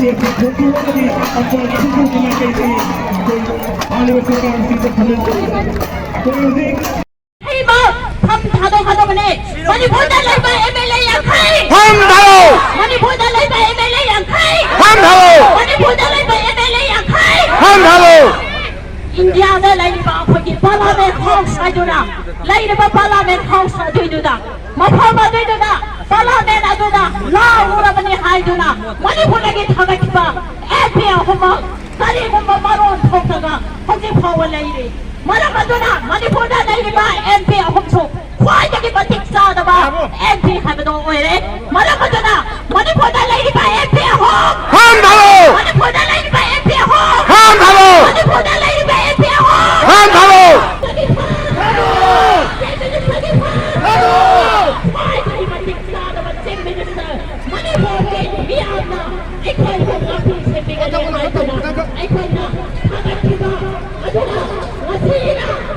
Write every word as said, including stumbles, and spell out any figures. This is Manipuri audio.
ꯍꯧꯖꯤꯛ ꯐꯝ ꯊꯥꯗꯣꯛꯀꯗꯕꯅꯦ꯫ ꯃꯅꯤꯄꯨꯔꯗ ꯂꯩꯕ ꯑꯦꯝ ꯑꯦꯜ ꯑꯦ ꯌꯥꯡꯈꯩ꯫ ꯐꯝ ꯊꯥꯗꯣꯛ! ꯃꯅꯤꯄꯨꯔꯗ ꯂꯩꯕ ꯑꯦꯝ ꯑꯦꯜ ꯑꯦ ꯌꯥꯡꯈꯩ꯫ ꯐꯝ ꯊꯥꯗꯣꯛ! ꯃꯅꯤꯄꯨꯔꯗ ꯂꯩꯕ ꯑꯦꯝ ꯑꯦꯜ ꯑꯦ ꯌꯥꯡꯈꯩ꯫ ꯐꯝ ꯊꯥꯗꯣꯛ! ꯏꯟꯗꯤꯌꯥꯗ ꯂꯩꯔꯤꯕ ꯑꯩꯈꯣꯏꯒꯤ ꯄꯥꯔꯂꯥꯃꯦꯟ ꯍꯥꯎꯁ ꯍꯥꯏꯗꯨꯅ ꯂꯩꯔꯤꯕ ꯄꯥꯔꯂꯥꯃꯦꯟ ꯍꯥꯎꯁ ꯑꯗꯨꯏꯗꯨꯗ ꯃꯐꯝ ꯑꯗꯨꯏꯗꯨꯗ ꯄꯥꯔꯂꯥꯃꯦꯟ ꯑꯗꯨꯗ ꯂꯥꯎꯔꯕꯅꯤ ꯍꯥꯏꯗꯨꯅ ꯃꯅꯤꯄꯨꯔꯗꯒꯤ ꯊꯥꯒꯠꯈꯤꯕ ꯑꯦꯝ ꯄꯤ ꯑꯍꯨꯝꯃꯛ ꯀꯔꯤꯒꯨꯝꯕ ꯃꯔꯣꯟ ꯊꯣꯛꯇꯅ ꯍꯧꯖꯤꯛ ꯐꯥꯎꯕ ꯂꯩꯔꯤ꯫ ꯃꯔꯝ ꯑꯗꯨꯅ ꯃꯅꯤꯄꯨꯔꯗ ꯂꯩꯔꯤꯕ ꯑꯦꯝ ꯄꯤ ꯑꯍꯨꯝꯁꯨ ꯈ꯭ꯋꯥꯏꯗꯒꯤ ꯃꯇꯤꯛ ꯆꯥꯗꯕ ꯑꯦꯝ ꯄꯤ ꯍꯥꯏꯕꯗꯣ ꯑꯣꯏꯔꯦ꯫ ꯃꯔꯝ ꯑꯗꯨꯅ ꯃꯅꯤꯄꯨꯔꯗ ꯂꯩꯔꯤꯕ ꯑꯦꯝ ꯄꯤ ꯑꯍꯨꯝ ꯐꯝ ꯊꯥꯗꯣꯛ! ꯃꯅꯤꯄꯨꯔꯗ ꯂꯩꯔꯤꯕ ꯑꯦꯝ ꯄꯤ ꯑꯍꯨꯝ ꯐꯝ ꯊꯥꯗꯣꯛ! ꯃꯅꯤꯄꯨꯔꯗ ꯂꯩꯔꯤꯕ ꯑꯦꯝ ꯄꯤ ꯑꯍꯨꯝ ꯐꯝ ꯊꯥꯗꯣꯛ! ꯈ꯭ꯋꯥꯏꯗꯒꯤ ꯃꯇꯤꯛ ꯆꯥꯗꯕ ꯆꯤꯐ ꯃꯤꯅꯤꯁꯇꯔ ꯃꯅꯤꯄꯨꯔꯒꯤ ꯃꯤꯌꯥꯝꯅ ꯑꯩꯈꯣꯏꯕꯨ ꯉꯥꯛꯄꯤ ꯁꯦꯟꯕꯤꯒꯅꯤ ꯍꯥꯏꯗꯨꯅ ꯑꯩꯈꯣꯏꯅ